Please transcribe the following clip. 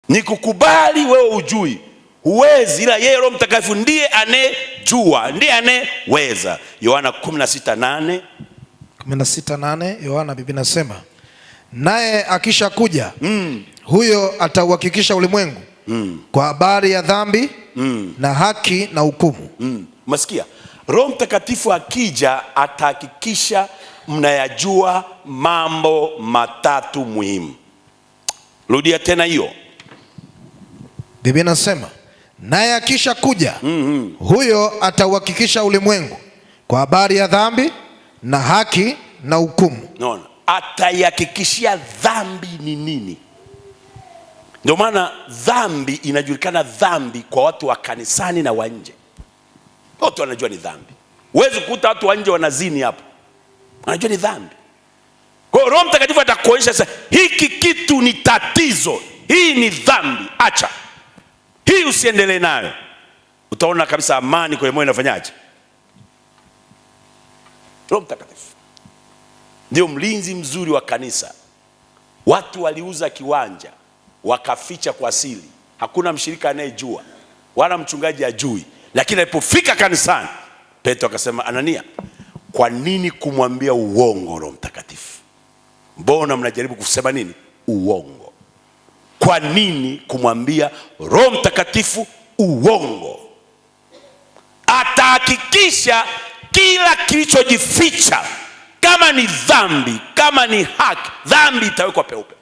Ni kukubali wewe ujui, huwezi, ila yeye Roho Mtakatifu ndiye anayejua, ndiye anayeweza. Yohana 16:8. 16:8 Yohana, Biblia inasema, naye akisha kuja huyo atauhakikisha ulimwengu kwa habari ya dhambi na haki na hukumu. Umesikia? Roho Mtakatifu akija atahakikisha mnayajua mambo matatu muhimu. Rudia tena hiyo. Biblia inasema, naye akisha kuja huyo atauhakikisha ulimwengu kwa habari ya dhambi na haki na hukumu. Naona ataihakikishia dhambi ni nini. Ndio maana dhambi inajulikana, dhambi kwa watu wa kanisani na wa nje, wote wanajua ni dhambi. Huwezi kukuta watu wa nje wanazini hapo, wanajua ni dhambi. Kwa hiyo Roho Mtakatifu atakuonyesha sasa, hiki kitu ni tatizo, hii ni dhambi, acha hii, usiendelee nayo. Utaona kabisa amani kwenye moyo inafanyaje. Roho Mtakatifu ndio mlinzi mzuri wa kanisa. Watu waliuza kiwanja wakaficha kwa siri, hakuna mshirika anayejua wala mchungaji ajui, lakini alipofika kanisani Petro akasema, Anania, kwa nini kumwambia uongo Roho Mtakatifu? Mbona mnajaribu kusema nini? Uongo. Kwa nini kumwambia Roho Mtakatifu uongo? Atahakikisha kila kilichojificha, kama ni dhambi, kama ni haki, dhambi itawekwa peupe.